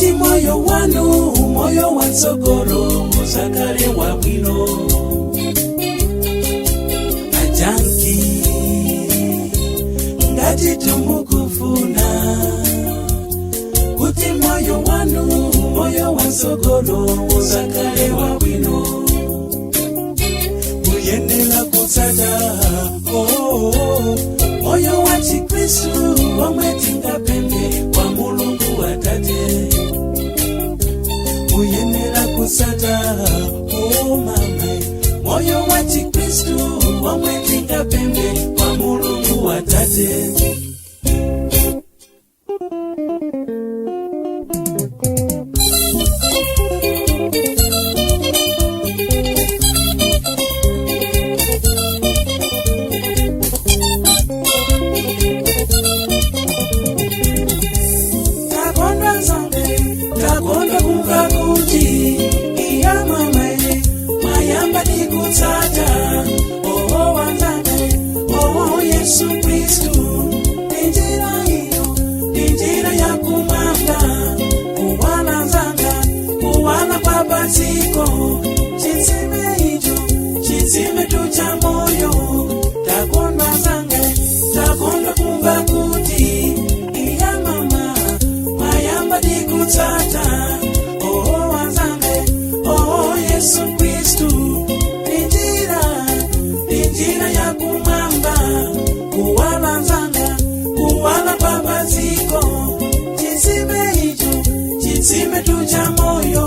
Kuti moyo wanu, moyo watsogolo, uzakale wabwino. Ajanki, ngati tumukufuna kuti moyo wanu, moyo watsogolo, uzakale wabwino, muyenera kutsata oh, moyo wa Chikristu omwe tingapembe kwa Mulungu Atate. Muyenera kutsata, oh mama, moyo wa Chikristu omwe tingapembe kwa Mulungu Atate. Takondwa nzange, takondwa kumva kuti iya mama mwayamba ndikutsata oho wanzange, oho Yesu Kristu. Ndinjira iyo, ndinjira yakumwamba, kuwala nzanga, kuwala kwa padziko, chitsime icho, chitsime tu cha moyo. Takondwa nzange, takondwa kumva kuti iya mama mwayamba ndikutsata oho wanzange, oho Yesu Kristu. Ndinjira, ndinjira yakumwamba, kuwala nzanga, kuwala kwa padziko, chitsime icho, chitsime tu cha moyo.